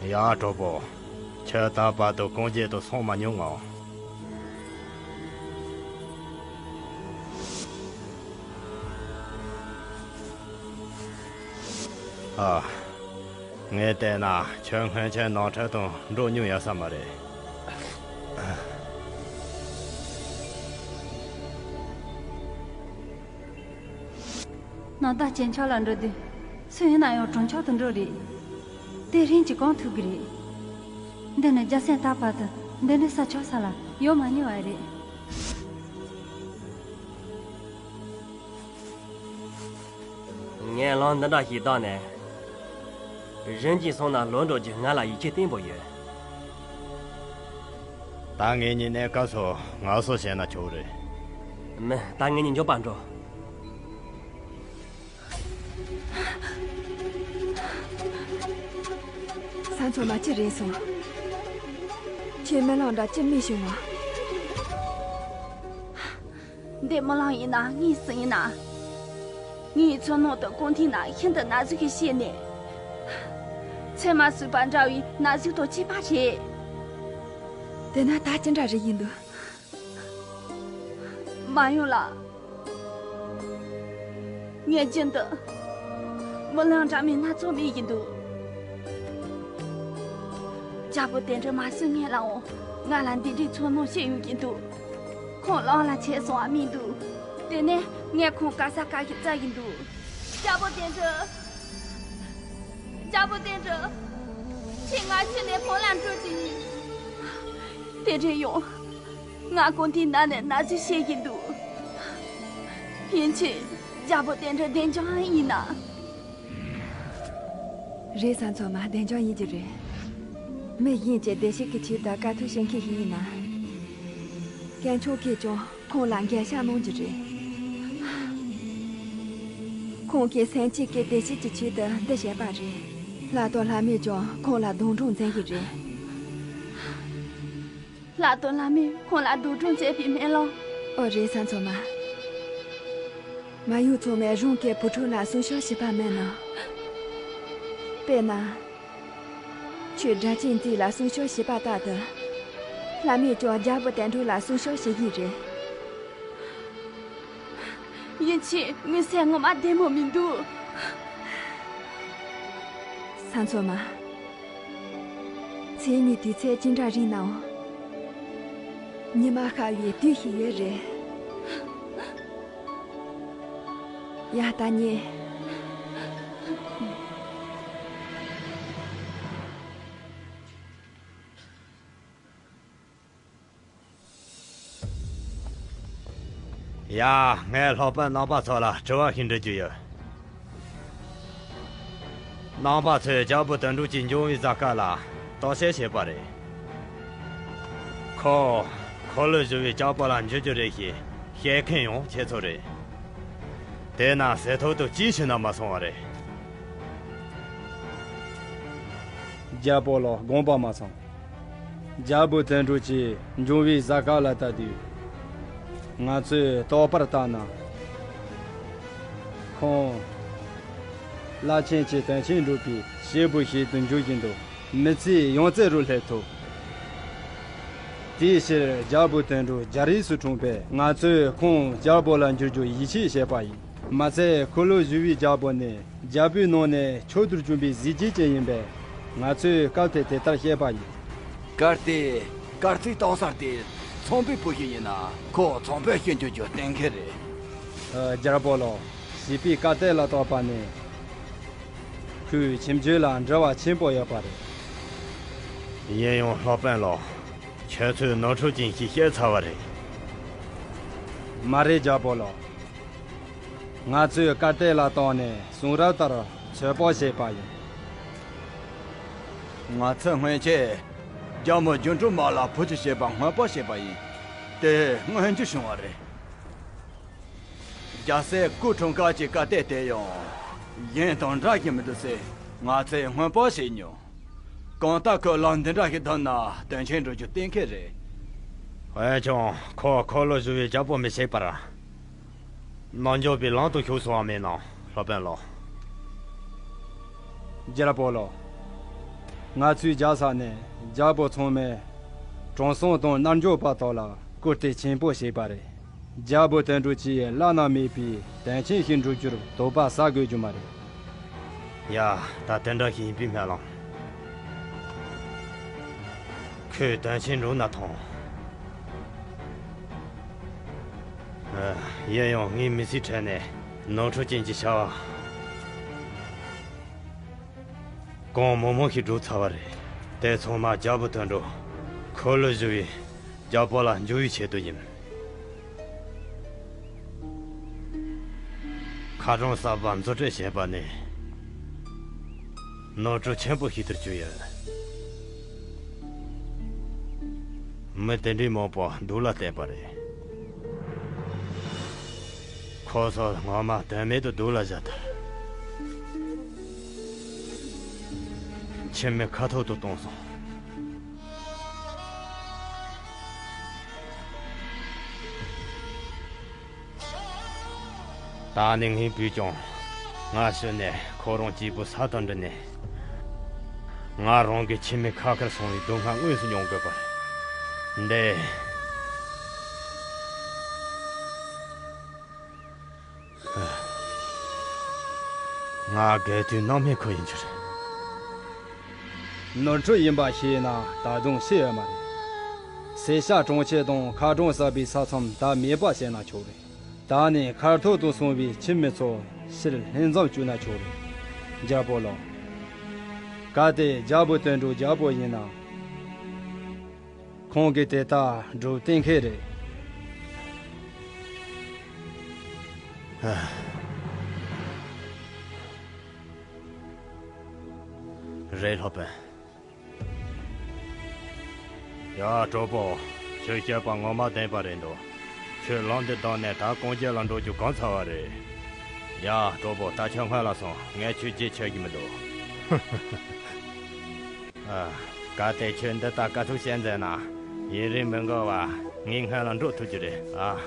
ཡ། གྲོགས་པོ། ཁྱོད་ད་བར་དུ་གང་བྱས་དུ་སོང་མ་མྱོང་ངམ། ཨ། ངས་བལྟས་ན་ཁྱོད་སྔོན་ཆད་ནོར་འཁྲུལ་དང་འགྲོགས་མྱོང་ཡོད་ས་མ་རེད། ནང་ད་གཅིག་ཆར་ལ་འགྲོ་དུས། སུ་ཡིན་ན་ཡང་གྲོང་ཆོག་ཏུ་འགྲོ་རེད། དེ་རིམ་གྱིས་གང་ཐུབ་ཀྱི་རེད། འདི་ནི་རྒྱལ་སྲས་ད་བར་དུ་འདི་འདྲའི་ས་ཆ་ས་ལ་ཡོད་མ་མྱོང་བ་རེད། ངས་ལམ་འདི་འདྲ་ཞིག་བཏང་ནས། རིམ་གྱིས་སོང་ན་ལོག་འགྲོ་རྒྱུ་ང་ལ་ཡིད་ཆེས་བརྟན་པོ་ཡོད། ད་ངེད་གཉིས་གནས་སྐབས་སུ་ངལ་གསོ་བྱས་ན་ཆོག་རེད། མིན། ད་ངེད་གཉིས་མགྱོགས་པར་འགྲོ། ས་མཚོ་མ་ཅི་རེད་སོང་། ཁྱེད་རྨི་ལམ་འདྲ་ཅི་རྨིས་བྱུང་བ། འདི་རྨི་ལམ་ཡིན་ན་ངའི་སྲིད་ཡིན་ན། ངའི་མཚོ་ནང་དུ་སྐུ་མདུན་ན་ཤིན་ཏུ་ན་ཟུག་གིས་གཤེགས་ནས། ཚེར་མ་ཟུག་པ་འདྲ་བའི་ན་ཟུག་དང་བཅས་པ་རེད། དེ་ན་ད་ཅི་འདྲ་རེད་ཡིན་འདུག། མ་ཡོང་ལ། ངས་རྒྱུན་དུ་རྨི་ལམ་འདྲ་མིན་སྣ་ཚོགས་རྨིས་ཀྱི་འདུག། རྒྱལ་པོ་དོན་གྲུབ་མ་སུ་ངན་ལའང་ང་ལ་འདི་འདྲའི་ཚོར་སྣང་སྐྱེ་ཡོང་གི་འདུག། ཁོང་གླང་ལ་ཆས་སོང་བ་རྨིས་འདུག། དེ་ནས་ངས་ཁོང་ག་ས་ག་ཞིག་བཙལ་གྱི་འདུག། རྒྱལ་པོ་དོན་གྲུབ། རྒྱལ་པོ་དོན་གྲུབ། ཁྱེད་ང་ཁྱོན་ནས་གང་ལ་འགྲོ་གི་ཡིན། དེ་འདྲ་ཡང་། ང་ཀུན་དེའི་ནང་ནས་ན་ཟུག་བྱེད་ཀྱི་འདུག། ཡིན་ཕྱིན། རྒྱལ་པོ་དོན་གྲུབ་བདེ་འཇགས་ཡིན་ན། རེད། ས་མཚོ་མ་བདེ་འཇགས་ཡིན་གྱི་རེད། མི་གཞན་གྱི་བདེ་སྐྱིད་ཀྱི་ཆེད་དུ་དཀའ་སྡུག་བྱེད་མཁན་ཞིག་ཡིན་ན། དཀོན་མཆོག་གིས་ཀྱང་ཁོང་ལ་འགན་བཞག་གནང་རྒྱུ་རེད། ཁོང་གིས་སེམས་ཅན་གྱི་བདེ་སྐྱིད་ཀྱི་ཆེད་དུ་འདི་བྱས་པ་རེད། ལྷ་དང་ལྷ་མོས་ཀྱང་ཁོང་ལ་སྡུག་གྲོགས་མཛད་ཀྱི་རེད། ལྷ་དང་ལྷ་མོས་ཁོང་ལ་སྡུག་གྲོགས་མཛད་པའི་རྨི་ལམ། ཨོ་རེད། ས་མཚོ་མ། མ་ཡུམ་ཚང་མས་རང་གི་བུ་ཕྲུག་ལ་སྲུང་སྐྱོབ་བྱས་པ་མིན་ནམ། དཔེར་ན། ཁྱོད་སྒྲ་གཅན་འཛིན་ལ་སྲུང་སྐྱོབ་བྱས་པ་ལྟར་དུ། ལྷ་མོས་ཀྱང་རྒྱལ་པོ་དོན་གྲུབ་ལ་སྲུང་སྐྱོབ་བྱེད་ཀྱི་རེད། ཡིན་ཕྱིན་ངའི་སེམས་ངོ་མ་བདེ་མོ་མི་འདུག། ས་མཚོ་མ། མཚན་ཉིད་དུས་ཚོད་ཅི་འདྲ་རིང་ནའང་། ཉི་མ་ཤར་བའི་དུས་ཤིག་ཡོད་རེད། ཡ། ད་ཉལ། ཡ། ངས་སློབ་དཔོན་རྣམ་པ་ཚོ་ལ་དྲི་བ་ཞིག་འདྲི་རྒྱུ་ཡོད། ནང་པ་ཚོས་རྒྱལ་པོ་དོན་གྲུབ་ཀྱི་འབྱུང་བའི་གཟའ་སྐར་ལ་བརྟག་དཔྱད་བྱས་པ་རེད། ཁོ་འཁོར་ལོས་སྒྱུར་བའི་རྒྱལ་པོ་ལ་འགྱུར་རྒྱུ་རེད་ཞེས་བཤད་མཁན་ཡང་ཁྱེད་ཚོ་རེད། དེས་ན་ཟེར་ཐོག་ཏུ་ཅིའི་ཕྱིར་ན་མ་སོང་བ་རེད། རྒྱལ་པོ་ལགས། དགོངས་པ་མ་ཚོམ། རྒྱལ་པོ་དོན་གྲུབ་ཀྱི་འབྱུང་བའི་གཟའ་སྐར་ལ་ལྟ་དུས། ང་ཚོས་རྟོགས་པར་བལྟས་ན། ཁོང་བླ་ཆེན་གྱི་དོན་ཆེན་སྒྲུབ་པའི་བྱེད་པོ་ཞིག་ཏུ་འགྱུར་བཞིན་འདུག་མི་ཚེ་ཡང་རྩེ་རུ་སླེབས་ཐུབ། དེའི་ཕྱིར་རྒྱལ་པོ་དོན་གྲུབ་རྒྱལ་རིགས་སུ་འཁྲུངས་པས། ང་ཚོས་ཁོང་རྒྱལ་པོ་ལ་འགྱུར་རྒྱུ་ཡིད་ཆེས་བྱས་པ་ཡིན། མ་ཚད་འཁོར་ལོས་སྒྱུར་བའི་རྒྱལ་པོ་ནི་རྒྱལ་པོའི་ནང་ནས་མཆོག་ཏུ་གྱུར་པའི་གཟི་བརྗིད་ཅན་ཡིན་པས། ང་ཚོས་སྐབས་དེར་དེ་ལྟར་བཤད་པ་ཡིན། གལ་ཏེ་སྐར་རྩིས་རྟོགས་ས་དེ་ཚོང་པའི་བུ་ཞིག་ཡིན་ན། ཁོ་ཚོང་དཔོན་ཞིག་འགྱུར་རྒྱུ་གཏན་འཁེལ་རེད། ཨ། རྒྱལ་པོ་ལགས། བྱིས་པའི་སྐར་སྟེགས་ལ་བརྟགས་པ་ནི། ཁོའི་ཁྱིམ་རྒྱུད་ལ་འབྲེལ་བ་ཆེན་པོ་ཡོད་པ་རེད། ཡིན་ཡང་སློབ་དཔོན་ལགས། ཁྱོད་ཚོས་ནོར་འཁྲུལ་ཅན་ཞིག་བཤད་ཚར་བ་རེད། མ་རེད། རྒྱལ་པོ་ལགས། ང་ཚོས་སྐར་སྟེགས་ལ་བརྟགས་ནས་གསུང་རབ་ལྟར་ཚོད་དཔག་བྱས་པ་ཡིན། ང་ཚོས་སྔོན་ཆད་རྒྱལ་མོ་སྒྱུ་འཕྲུལ་མ་ལ་བུ་ཅིག་བྱེད་པ་སྔོན་དཔག་བྱས་པ་ཡིན། དེ་སྔོན་འཇུག་བྱུང་བ་རེད། རྒྱལ་སྲས་སྐུ་འཁྲུངས་སྐར་གྱི་སྐར་སྟེགས་དེ་ཡང་གཞན་དང་འདྲ་ཞིག་མི་འདུག་ཟེར་ང་ཚོས་སྔོན་དཔག་བྱས་མྱོང་། གང་ལྟར་ཁོས་ལན་འདི་འདྲ་ཞིག་བཏབ་ན་དོན་ཆེན་འགྲོ་རྒྱུ་གཏན་འཁེལ་རེད། འོན་ཀྱང་ཁོ་འཁོར་ལོས་སྒྱུར་བའི་རྒྱལ་པོ་མི་བྱེད་པར། རྣལ་འབྱོར་པའི་ལམ་དུ་ཞུགས་སོང་བ་མིན་ནམ། སློབ་དཔོན་ལགས། རྒྱལ་པོ་ལགས། ང་ཚོའི་རྒྱལ་ས་ནས་རྒྱལ་པོ་ཚང་མས་དྲང་སྲོང་དང་རྣལ་འབྱོར་པ་དག་ལ་བཀུར་སྟི་ཆེན་པོ་བྱས་པ་རེད། རྒྱལ་པོ་དོན་གྲུབ་ཀྱིས་བླ་ན་མེད་པའི་དོན་ཆེན་ཞིག་འགྲུབ་རྒྱུར་དོགས་པ་ཟ་དགོས་རྒྱུ་མ་རེད། ཡ། ད་དེ་འདྲ་ཞིག་ཡིན་པས་སྨོན་ལམ། ཁོས་དོན་ཆེན་འགྲུབ་ན་ཐང་། ཨ། ཡིན་ཡང་ངའི་མི་ཚེའི་ཁྲོད་ནས་ནོར་འཁྲུལ་ཅན་གྱི་བྱ་བ་གང་མང་མང་ཞིག་བསྒྲུབས་ཚར་བ་རེད། དེ་ཚང་མ་རྒྱལ་པོ་དོན་གྲུབ་འཁོར་ལོས་སྒྱུར་བའི་རྒྱལ་པོ་ལ་འགྱུར་བའི་ཆེད་དུ་ཡིན། མཁར་གྲོང་གསར་པ་འཛུགས་སྐྲུན་བྱེད་པ་ནི་ནོར་འཁྲུལ་ཆེན་པོ་ཞིག་ཏུ་གྱུར་ཡོད། མི་དེ་འདྲའི་མང་པོ་སྡུག་ལ་གཏད་པ་རེད། ཁོ་ཚོ་ངོ་མ་དོན་མེད་དུ་སྡུག་ལ་བཞག་སྟེ། ཁྱིམ་མི་ཁ་ཐོར་དུ་བཏང་སོང་། ད་ནི་ངའི་བུས་ཀྱང་ང་ཤི་ནས་ཁོ་རང་གཅིག་པུ་ས་དང་འདྲ་ནས། ང་རང་གི་ཁྱིམ་མི་ཁ་ཁར་སོང་བའི་སྡུག་བསྔལ་དངོས་སུ་མྱོང་དགོས་པ་རེད། འདི། ང་དགེ་ཐོས་རྣམ་སྨིན་ཁོ་ཡིན་རྒྱུ་རེད། ནོར་འཁྲུལ་ཡིན་པ་ཤེས་ན་ད་དུང་ཤི་ཡོད་མ་རེད། སེར་ཤ་གྲོང་ཁྱེར་དང་མཁར་གྲོང་གསར་པའི་ས་མཚམས་ད་མེད་པ་བྱས་ན་ཆོག་རེད། ད་ནི་ཁ་ཐོར་དུ་སོང་བའི་ཁྱིམ་མི་ཚོ་ཕྱིར་ལྷན་འཛོམས་བཅུག་ན་ཆོག་རེད། རྒྱལ་པོ་ལགས། གལ་ཏེ་རྒྱལ་པོ་དོན་གྲུབ་རྒྱལ་པོ་ཡིན་ན། ཁོང་གིས་དེ་ལྟར་སྒྲུབ་གཏན་འཁེལ་རེད། རེད། སློབ་དཔོན། ཡ། གྲོགས་པོ། ཁྱོད་བཤད་པ་ངོ་མ་བདེན་པ་རེད་འདུག་ཁྱོད་ལམ་འདི་བདམས་ནས་ད་གངས་རྒྱབ་ལ་འགྲོ་རྒྱུ་གོ་ཚར་བ་རེད། ཡ། གྲོགས་པོ། ད་ཁྱོད་སྔོན་ལ་སོང་། ངས་ཁྱོད་རྗེས་ཁྱོད་ཀྱི་མི་འདུག་ཨ། གལ་ཏེ་ཁྱོད་འདི་ལྟར་དཀའ་ཐུབ་བྱས་མཛད་ན། ཡུན་རིང་མི་འགོར་བར་ངས་སྔོན་ལ་འགྲོ་ཐུབ་རྒྱུ་རེད་ཨ།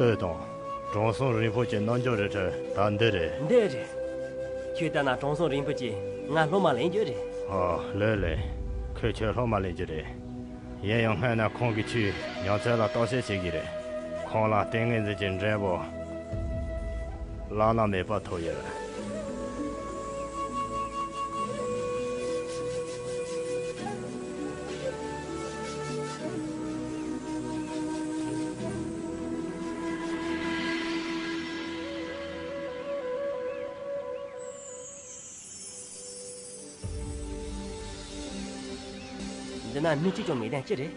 ལྟོས་དང་། དྲང་སྲོང་རིན་པོ་ཆེའི་རྣལ་འབྱོར་རལ་གྲི་ད་འདི་རེད། འདི་རེད། ཁྱོད་ལྟ་ན་དྲང་སྲོང་རིན་པོ་ཆེས་ང་སློབ་མ་ལེན་རྒྱུ་རེད། ཨོ། ལོས་ལེན། ཁོས་ཁྱོད་སློབ་མ་ལེན་རྒྱུ་རེད། ཡིན་ཡང་སྔོན་ན་ཁོང་གིས་ཁྱོད་ཡང་རྩེ་ལ་བརྟག་དཔྱད་བྱེད་ཀྱི་རེད། ཁོང་ལ་ལྟས་ངན་འཛིན་གྱི་འབྲས་བུ་བླ་ན་མེད་པ་ཐོབ་ཡོད། འདི་ན་སྣོད་ཅིག་ཀྱང་མེད་དོན་ཅི་རེད།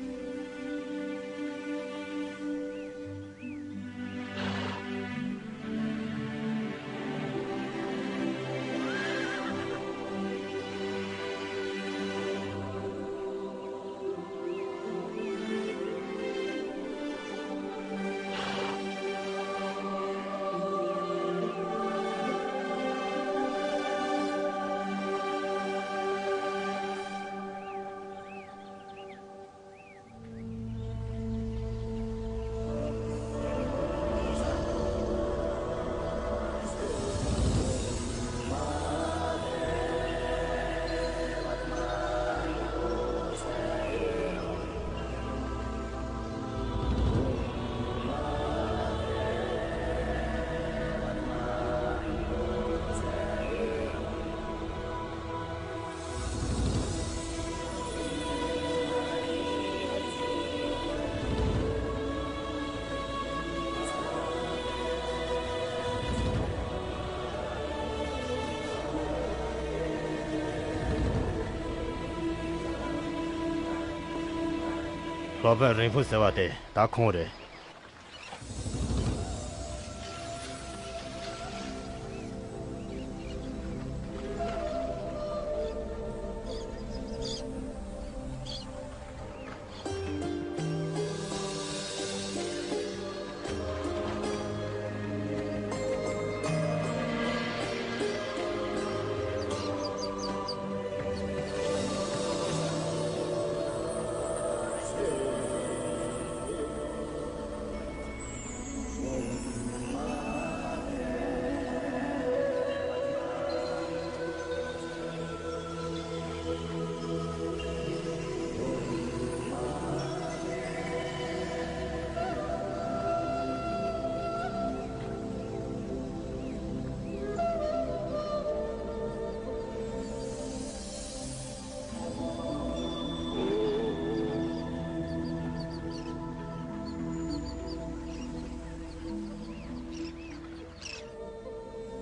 སློབ་དཔོན་རིང་ཕུ་ཟེར་བ་དེ་ད་ཁོང་རེད།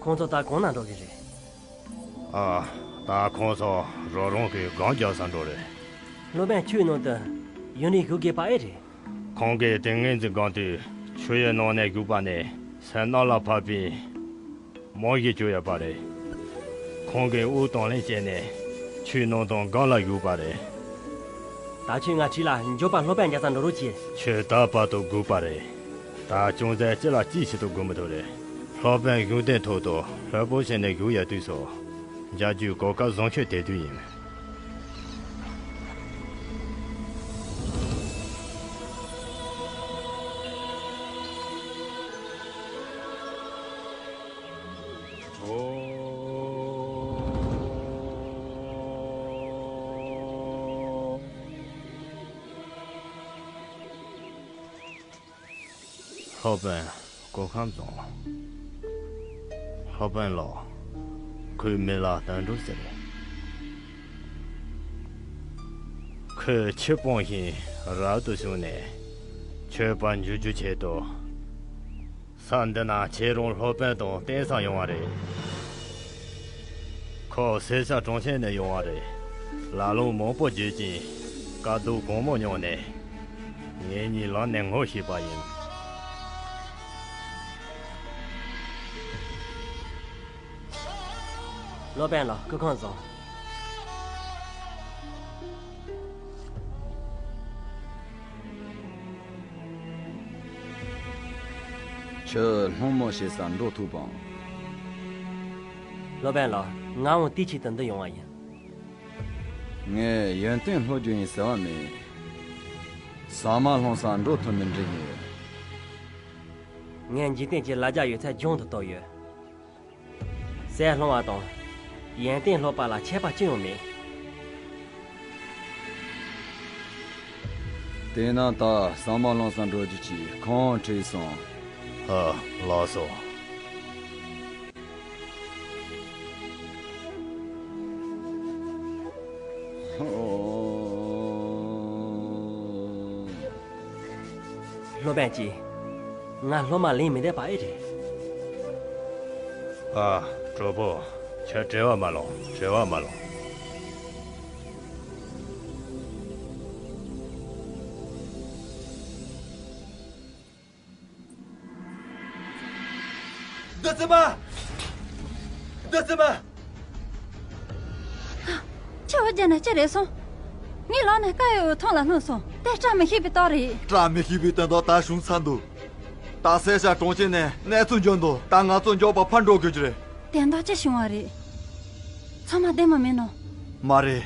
ཁོང་ཚོ་ད་གང་ན་འགྲོ་གི་རེད། ཨ། ད་ཁོང་ཚོ་རང་རང་གི་སྒང་རྒྱག་ས་འགྲོ་རེད། སློབ་དཔོན་ཆུའི་ནང་དུ་ཡུན་རིང་བཞུགས་དགོས་པ་ཨེ་རེད། ཁོང་གིས་ཏིང་ངེ་འཛིན་སྒང་དུས་ཆུ་ཡི་ནང་ནས་བཞུགས་པ་ནི་སེམས་གནག་ལ་ཕབ་པའི་རྨང་གཞི་བཅོལ་ཡོད་པ་རེད། ཁོང་གིས་དབུགས་དང་ལེན་བྱས་ནས་ཆུའི་ནང་དང་སྒང་ལ་བཞུགས་པ་རེད། ད་ཁྱོད་ང་ཁྲིད་ལ་མགྱོགས་པ་སློབ་དཔོན་རྒྱག་ས་འགྲོ་རོགས་གྱིས། ཁྱོད་ད་བར་དུ་སྒུག་པ་རེད། ད་ཅུང་ཟད་ཅི་ལ་ཅི་བྱེད་དུ་དགོས་མི་ཐུབ་རེད། སློབ་དཔོན་བཞུགས་གདན་ཐོག་ཏུ་ལྷོད་པོ་བྱས་ནས་བཞུགས་ཡ་དུས་སོ། མཇལ་རྒྱུའི་གོ་སྐབས་བཟང་ཤོས་དེ་དུས་ཡིན། སློབ་དཔོན་སྐུ་ཁམས་བཟང་། སློབ་དཔོན་ལགས། ཁོའི་མིང་ལ་དོན་གྲུབ་ཟེར། ཁོས་ཆུ་སྤང་ཞིང་རབ་ཏུ་བྱུང་ནས་ཆོས་པ་འཇུག་རྒྱུའི་ཆེད་དུ། ས་འདི་ན་ཁྱེད་རང་སློབ་དཔོན་དང་རྟེན་ས་ཡོང་བ་རེད། ཁོ་སེར་སྐྱ་གྲོང་ཁྱེར་ནས་ཡོང་བ་རེད། ལ་ལུང་མང་པོ་བརྒྱུད་ཅིང་དཀའ་སྡུག་གང་མང་མྱོང་ནས། ངེད་གཉིས་ལམ་ནས་ངོ་ཤེས་པ་ཡིན། སློབ་དཔོན་ལགས་སྐུ་ཁམས་བཟང་། ཁྱོད་སློང་མོ་བྱེད་ས་འགྲོ་ཐུབ་བམ། སློབ་དཔོན་ལགས། ང་འོང་དུས་ཆེད་དུ་འདི་ཡོང་བ་ཡིན། ངས་ཡོན་ཏན་སློབ་རྒྱུ་ཡིན་ཟེར་བ་མིན། ཟ་མ་སློང་ས་འགྲོ་ཐུབ་མིན་འདྲི་ཡིན། ངས་འཇིག་རྟེན་གྱི་ལ་རྒྱ་ཡོད་ཚད་སྦྱོང་དུ་བཏང་ཡོད། ཟས་སློང་བ་དང་། ཡོན་ཏན་སློབ་པ་ལ་ཁྱད་པར་ཅི་ཡང་མེད། དེས་ན་ད་ཟ་མ་སློང་ས་འགྲོ་རྒྱུ་གྱིས་ཁོང་ཁྲིད་སོང་། ཨ། ལགས་སོ། སློབ་དཔོན་གྱིས་ང་སློབ་མ་ལེན་མི་བདེ་བ་ཨེ་རེད། ཨ། གྲོགས་པོ། ཁྱོད་བྲེལ་བ་མ་ལོངས། བྲེལ་བ་མ་ལོངས། བདུད་རྩི་མ། བདུད་རྩི་མ། ཁྱེད་བུ་རྒྱལ་ན་ཅི་རེད་སོང་། ངའི་ལག་ནས་དཀར་ཡོལ་བའི་ཐང་ལ་ལྷུང་སོང་། དེ་བཀྲ་མི་ཤིས་པའི་རྟགས་རེད། བཀྲ་མི་ཤིས་པའི་དོན་དག་ད་བྱུང་ཚར་འདུག་ད་སེར་ཤ་གྲོང་ཁྱེར་ནས་གནས་ཚུལ་འབྱོར་འདུག་ད་ང་ཚོ་མགྱོགས་པ་ཕར་འགྲོ་དགོས་ཀྱི་རེད། དེ་འདྲ་ཅི་བྱུང་བ་རེད། ཚང་མ་བདེ་མོ་མིན་ནོ། མ་རེད།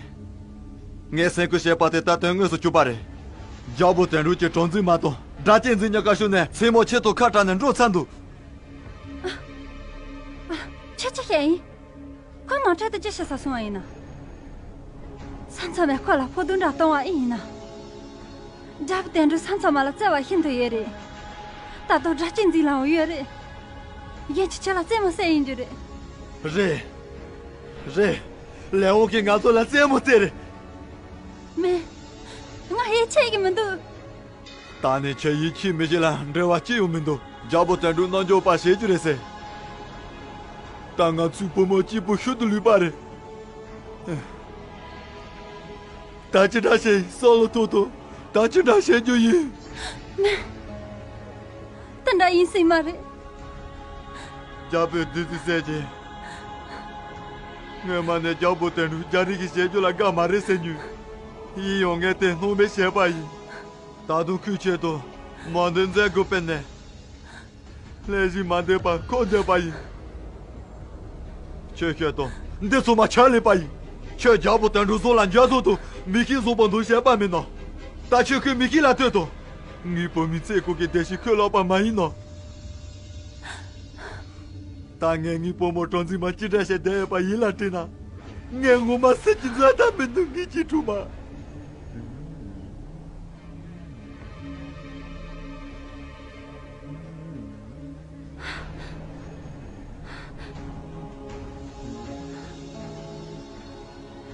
ངས་སེམས་ཁུར་བྱས་པ་དེ་ད་དོན་དངོས་སུ་གྱུར་པ་རེད། རྒྱལ་པོ་དོན་གྲུབ་ཀྱི་གྲོང་འཛིན་མ་དང་སྒྲ་གཅན་འཛིན་གཉིས་ཀ་ཤོར་ནས་མཚན་མོ་ཆེད་དུ་ཁ་བྲལ་ནས་འགྲོ་ཚར་འདུག་ཨ། ཨ། ཁྱོད་ཅི་བཤད་ཡིན། ཁོ་མ་འཕྲད་དུ་ཅི་བྱེད་ས་སོང་བ་ཡིན་ན། ས་མཚམས་མེད་ཁོ་ལ་ཕོག་ཐུག་འདྲ་གཏོང་བ་ཨེ་ཡིན་ན། རྒྱལ་པོ་དོན་གྲུབ་ས་མཚམས་མ་ལ་བརྩེ་བ་ཤིན་ཏུ་ཡོད་རེད། ད་དུང་སྒྲ་གཅན་འཛིན་ལའང་ཡོད་རེད། ཡིན་གྱི་ཁྱེད་ལ་རྩེད་མོ་རྩེ་ཡིན་རྒྱུ་རེད། རེད། རེད། ལེ་ཝང་གིས་ང་ཚོ་ལ་རྩེད་མོ་རྩེ་རེད། མེད། ང་ཡིད་ཆེས་ཀྱི་མི་འདུག་ད་ནི་ཁྱེད་ཡིད་ཆེས་མི་བྱེད་ལ་འབྲེལ་བ་ཅི་ཡང་མི་འདུག་རྒྱལ་པོ་དོན་གྲུབ་རྣལ་འབྱོར་པ་བྱེད་རྒྱུ་རེད་ཟེར། ད་ང་ཚོའི་བུ་མོ་གཅིག་པུ་ཤུལ་དུ་ལུས་པ་རེད། ད་ཅི་འདྲ་བྱས་སྲོག་ལ་ཐུག་དང་། ད་ ད་ཅི་འདྲ་བྱེད་རྒྱུ་ཡིན། མེད། དེ་འདྲ་ཡིན་སྲིད་མ་རེད། རྒྱལ་པོའི་བདུད་རྩི་ཟས་ཀྱིས། སྔོན་མ་ནས་རྒྱལ་པོ་དོན་གྲུབ་རྒྱ་རིགས་ཀྱི་བྱེད་རྒྱུ་ལ་དགའ་མ་རེད་ཟེར་མྱོང་། ཡིན་ཡང་ངས་དེ་སྣང་མེད་བྱས་པ་ཡིན། ད་དུང་ཁོའི་ཆེད་དུ་མ་འདོད་མཛད་དགོས་པས་ནས། ལྷན་ཞིག་མ་འདོད་པར་ཁོ་འདོད་པ་ཡིན། ཁྱོད་ཤོད་དང་། འདི་ཚང་མ་ཁྱོད་ལས་པ་ཡིན། ཁྱོད་རྒྱལ་པོ་དོན་གྲུབ་ཚང་ལ་འཇའ་ཚོན་དང་མིག་ཤེལ་བཟོ་པ་འདུག་བཤད་པ་མིན་ནམ། ད་ཁྱོད་ཁོའི་མིག་ཤེལ་ལ་ལྟོས་དང་། ངའི་བུ་མོའི་ཚེ་གང་གི་བདེ་སྐྱིད་ཁོས་བརླག་པ་མ་ཡིན་ནམ། ད་ངས་ངའི་བུ་མོ་གྲངས་འཛིན་མ་ཅི་འདྲ་བྱས་བསྡད་ཡོད་པ་ཡིད་ལ་དྲན་ན། ངས་ངོ་མ་སེམས་ཀྱི་མཛའ་དང་མི་འདུག་ངེད་ཀྱི་གྲོགས་མ།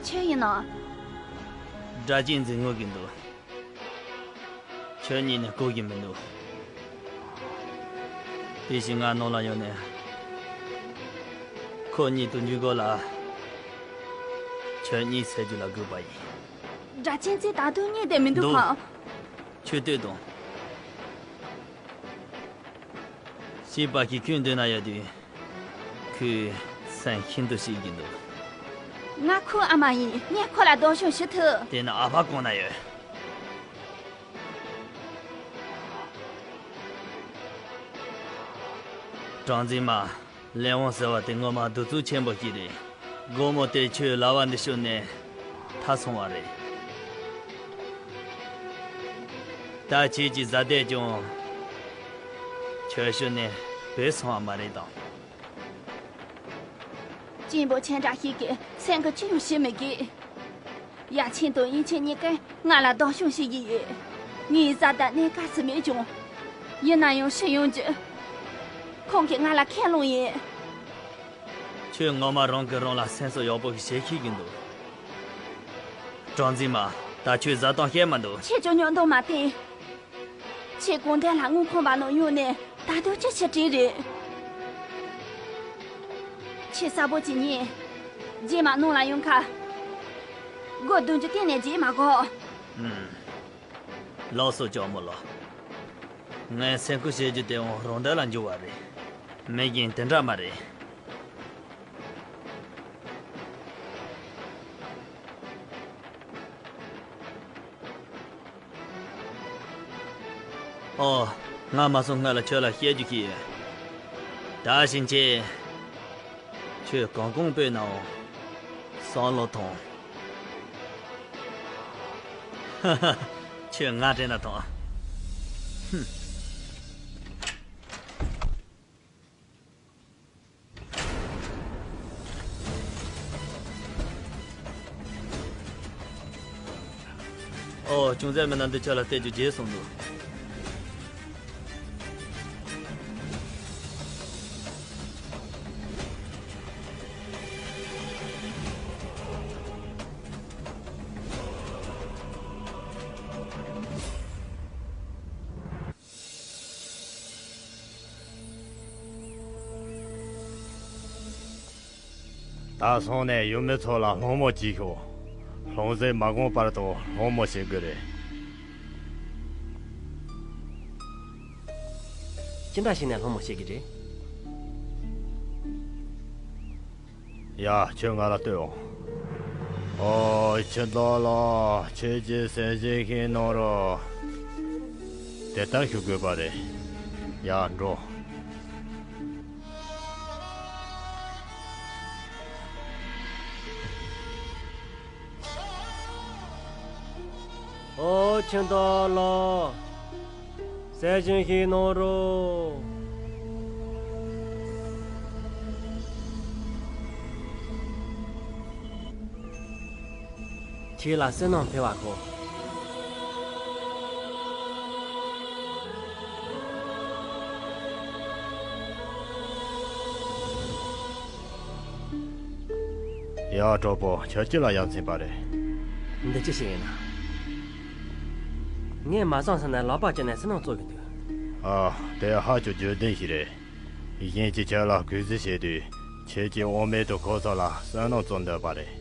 ཁྱོད་ཡིན་ནམ། སྒྲ་གཅན་འཛིན་ངུ་གི་འདུག་ཁྱོད་གཉིས་ནི་གོ་གི་མི་འདུག་དེ་བཞིན་ང་ནང་ལ་ཡོང་ནས། ཁོ་གཉིས་དུ་འཇུག་གོ་ལ། ཁྱོད་གཉིས་ཟེར་རྒྱུ་ལ་དགོས་པ་ཡིན། སྒྲ་གཅན་ཚེ་ད་དུང་རྙེད་བསྡད་མི་འདུག་འདུག་གམ། ཁྱོད་ལྟོས་དང་། ཞེས་པ་ཞིག་ཁྱོད་འདོད་ན་ཡོད་དུས། ཁོས་སེམས་ཤིན་ཏུ་ཤེས་ཀྱི་འདུག་ང་ཁོའི་ཨ་མ་ཡིན། ངས་ཁོ་ལ་སྡུག་སྦྱོང་ཞུ་ཐུབ། དེ་ན་ཨ་ཕ་གང་ན་ཡོད། གྲངས་འཛིན་མ། ལས་དབང་ཟེར་བ་དེ་ངོ་མ་གདུག་རྩུབ་ཆེན་པོ་ཞིག་རེད། སྒོར་མོ་དེ་ཁྱོད་ལག་པ་འདི་ཤོར་ནས་ཐར་སོང་བ་རེད། ད་ཁྱེད་ཀྱི་བཟའ་ཟླས་ཀྱང་ཁྱོད་ཤོར་ནས་བུད་སོང་བ་མ་རེད་དམ། གཅེན་པོ་ཁྱེད་འདྲ་ཞིག་གིས་སེམས་ཀྱི་ཅི་ཡང་ཞུ་མི་དགོས། ཡ་ཆེན་དང་ཡིན་ཆེན་གཉིས་ཀས་ང་ལ་སྡུག་སྦྱོང་ཞུ་གི་ཡོད། ངའི་བཟའ་ཟླ་གནས་སྐབས་སུ་མེད་ཀྱང་། ཡིན་ན་ཡང་ཤི་ཡོང་རྒྱུ། ཁོང་གིས་ང་ལ་ཁས་བླངས་ཡིན། ཁྱོད་ངོ་མ་རང་གིས་རང་ལ་སེམས་གསོ་ཡག་པོ་ཞིག་བྱེད་ཤེས་ཀྱི་འདུག་གྲངས་འཛིན་མ། ད་ཁྱོད་བཟའ་སྟངས་ཤེས་མ་འདུག་ཁྱེད་ཀྱི་སྙིང་སྟོབས་མ་བསྟན། ཁྱེད་དགོང་དག་ལ་དངུལ་ཁང་པ་ནང་ཡོང་ནས་ད་དུང་ཅི་བྱེད་བྲིས་རེད། ཁྱེད་གསལ་པོ་ཅིག་ཉན། རྗེས་མ་ནང་ལ་ཡོང་ཁ། སྒོར་བདུན་ཅུ་གཏན་ནས་བརྗེད་མ་དགོས། ཨུམ། ལགས་སོ་ཇོ་མོ་ལགས། ངས་སེམས་ཁུར་བྱེད་རྒྱུ་དེའང་རང་འདོད་ལ་འགྱུར་བ་རེད། མི་གཞན་དེ་འདྲ་མ་རེད། ཨོ། ང་མ་སོང་སྔོན་ལ་ཁྱོད་ལ་བཤད་རྒྱུ་ཞིག་ཡོད། ད་ཕྱིན་ཆད། ཁྱོད་གང་གང་སྤོས་ནའང་བསམ་བློ་ཐོངས། ཧ་ཧ། ཁྱོད་ང་དྲན་ན་ཐོངས། ཧུམ། ཨོ། ཅུང་ཟད་མིན་ན་འདི་ཆ་ལ་བལྟས་རྒྱུ་བརྗེད་སོང་འདུག་ད་སོང་ནས་ཡུལ་མི་ཚོ་ལ་སློང་མོ་བྱེད་ཤོག་སློང་རྫས་མ་གོན་བར་དུ་སློང་མོ་བྱེད་དགོས་རེད། ཅི་འདྲ་བྱས་ནས་སློང་མོ་བྱེད་ཀྱི་རེད། ཡ། ཁྱོད་ང་ལ་ལྟོས་འོང་། ཨོ། ཁྱིམ་བདག་ལགས། ཁྱེད་ཀྱིས་གསན་བཞེས་ཤིག་གནང་རོགས། དེ་ལྟར་ཞུ་དགོས་པ་རེད། ཡ། འགྲོ། ཨོ། ཁྱིམ་བདག་ལགས། གསན་བཞེས་ཤིག་གནང་རོགས། ཁྱེད་ལ་བསོད་ནམས་འཕེལ་བར་ཤོག་ཡ། གྲོགས་པོ། ཁྱོད་ཅི་ལ་ཡ་མཚན་པ་རེད། འདི་ཅི་ཞིག་ཡིན་ན། ངས་མ་བསམ་ས་ནས་ལག་པ་བཀྱགས་ནས་བསོད་ནམས་བཙལ་གྱི་འདུག་ཨ། དེ་ཧ་ཅང་རྒྱུ་ལྡན་ཞིག་རེད། གཞན་གྱིས་ཁྱོད་ལ་གུས་བརྩི་བྱེད་དུས། ཁྱེད་ཀྱིས་དབང་མེད་དུ་ཁོ་ཚོ་ལ་བསོད་ནམས་བཙལ་འདོད་པ་རེད།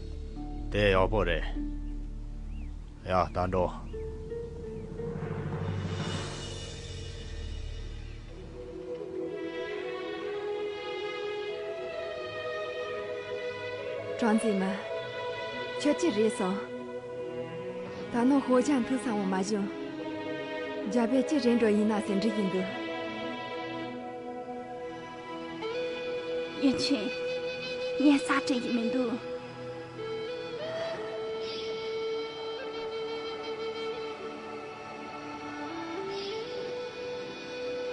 དེ་ཡག་པོ་རེད། ཡ། ད་འགྲོ། གྲངས་འཛིན་མ། ཁྱོད་ཅི་རེད་སོང་། ད་ནངས་ཤོག་བྱང་ཐུག་ས་འོང་མ་བྱུང་། རྒྱལ་པོས་ཅི་རེད་འགྲོ་ཡིན་ན་ཟེར་འདྲི་གི་འདུག་ཡིན་ཆེན། ངས་ས་དྲན་གྱི་མི་འདུག་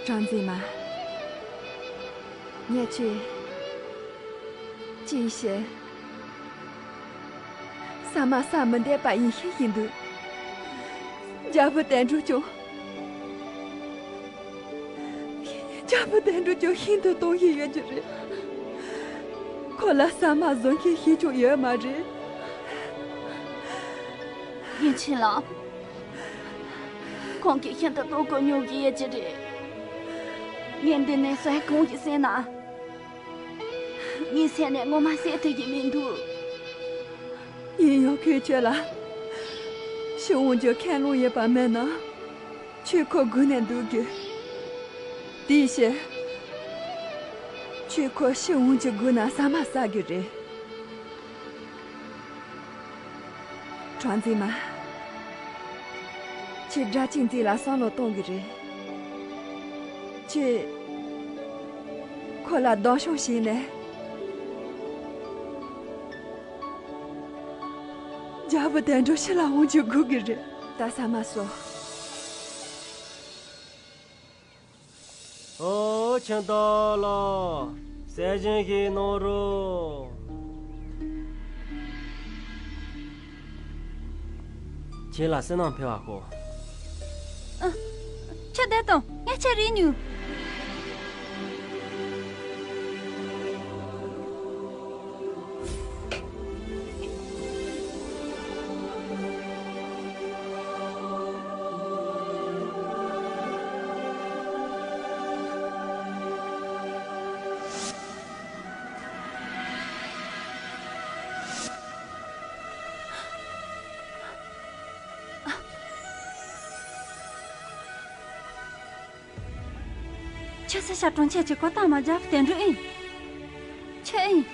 གྲངས་འཛིན་མ། ངས་ཁྱོད་ཅི་བཤད། ཟ་མ་ཟ་མི་འདོད་པ་ཡིན་ཤེས་ཀྱི་འདུག་རྒྱལ་པོ་དོན་གྲུབ་ཀྱང་། རྒྱལ་པོ་དོན་གྲུབ་ཀྱང་ཤིན་ཏུ་གཏོང་བཞིན་ཡོད་ཀྱི་རེད། ཁོ་ལ་ཟ་མ་བཟོ་མཁན་ཞིག་ཀྱང་ཡོད་མ་རེད། ཡིན་ཆེན་ལགས། ཁོང་གིས་ཤིན་ཏུ་གཏོང་གོ་མྱོང་གི་ཡོད་ཀྱི་རེད། ངས་འདི་ནས་ཟས་གང་ཞིག་བཟས་ན། ངའི་སེམས་ནས་ངོ་མ་བཟོད་ཐུབ་ཀྱི་མི་འདུག་ཡིན་ཡང་ཁོས་ཁྱོད་ལ་ཤི་འོང་རྒྱུ་ཁས་བླངས་ཡོད་པ་མིན་ན། ཁྱོད་ཁོ་སྒུག་ནས་འདུག་རྒྱུ། དེའི་ཕྱིར། ཁྱོད་ཁོ་ཤི་འོང་རྒྱུ་སྒུག་ན་ཟ་མ་ཟ་རྒྱུ་རེད། གྲངས་འཛིན་མ། ཁྱོད་དགྲ་གཅེས་འཛིན་ལ་བསམ་བློ་གཏོང་གི་རེད། ཁྱོད་ཁོ་ལ་སྡང་ཞེན་བྱས་ནས། རྒྱལ་པོ་དོན་གྲུབ་ཕྱི་ལ་འོང་རྒྱུ་སྒུག་གི་རེད། ད་ཟ་མ་ཟོ། ཨོ་ཁྱིམ་བདག་ལགས། གསན་བཞེས་ཤིག་གནང་རོགས། ཁྱེད་ལ་བསོད་ནམས་འཕེལ་བ་ཤོག་ཨ། ཁྱོད་བསྡད་དང་། ངས་ཁྱེད་རིག་ནུས། ཁྱེད་སེ་ཤ་གྲོང་ཁྱེར་གྱི་གོ་ཏ་མ་རྒྱལ་པོ་དོན་གྲུབ་ཨིན། ཁྱེད་ཨིན།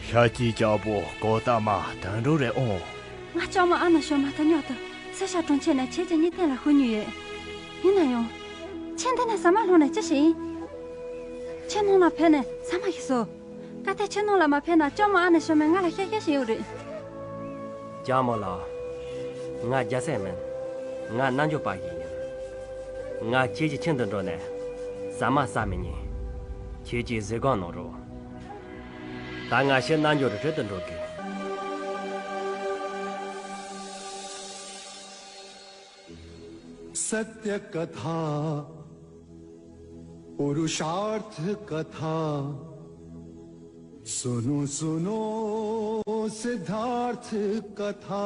ཤཱཀྱའི་རྒྱལ་པོ་གོ་ཏ་མ་དོན་གྲུབ་རེད་ཨང་། ང་ལྕམ་མོ་ཨ་ན་ཤོ་མ་དང་མཉམ་དུ་སེ་ཤ་གྲོང་ཁྱེར་ནས་ཁྱེད་ཀྱི་གཉིས་སྟེང་ལ་ཤོར་མྱོང་ཡོད། ཡིན་ན་ཡང་། ཁྱེད་འདི་ནས་ཟ་མ་སློང་ནས་ཅི་བྱེད་ཡིན། ཁྱེད་ནང་ལ་ཕེབས་ནས་ཟ་མ་ཞིག་ཟོ། གལ་ཏེ་ཁྱེད་ནང་ལ་མ་ཕེབས་ན་ལྕམ་མོ་ཨ་ན་ཤོ་མས་ང་ལ་བཤད་བཤད་བྱེད་ཡོད་རེད། ལྕམ་མོ་ལགས། ང་རྒྱལ་སྲས་མིན། ང་རྣལ་འབྱོར་པ་ཞིག་ཡིན། ང་ཁྱེད་ཀྱི་ཁྱིམ་དུ་འགྲོ་ནས་ཟ་མ་ཟ་མི་ཉན། ཁྱེད་ཀྱིས་གཟིགས་སྐོར་གནང་རོགས། ད་ང་ཕྱིར་རྣལ་འབྱོར་རི་ཁྲོད་དུ་འགྲོ་དགོས། सत्य कथा पुरुषार्थ कथा सुनो सुनो सिद्धार्थ कथा।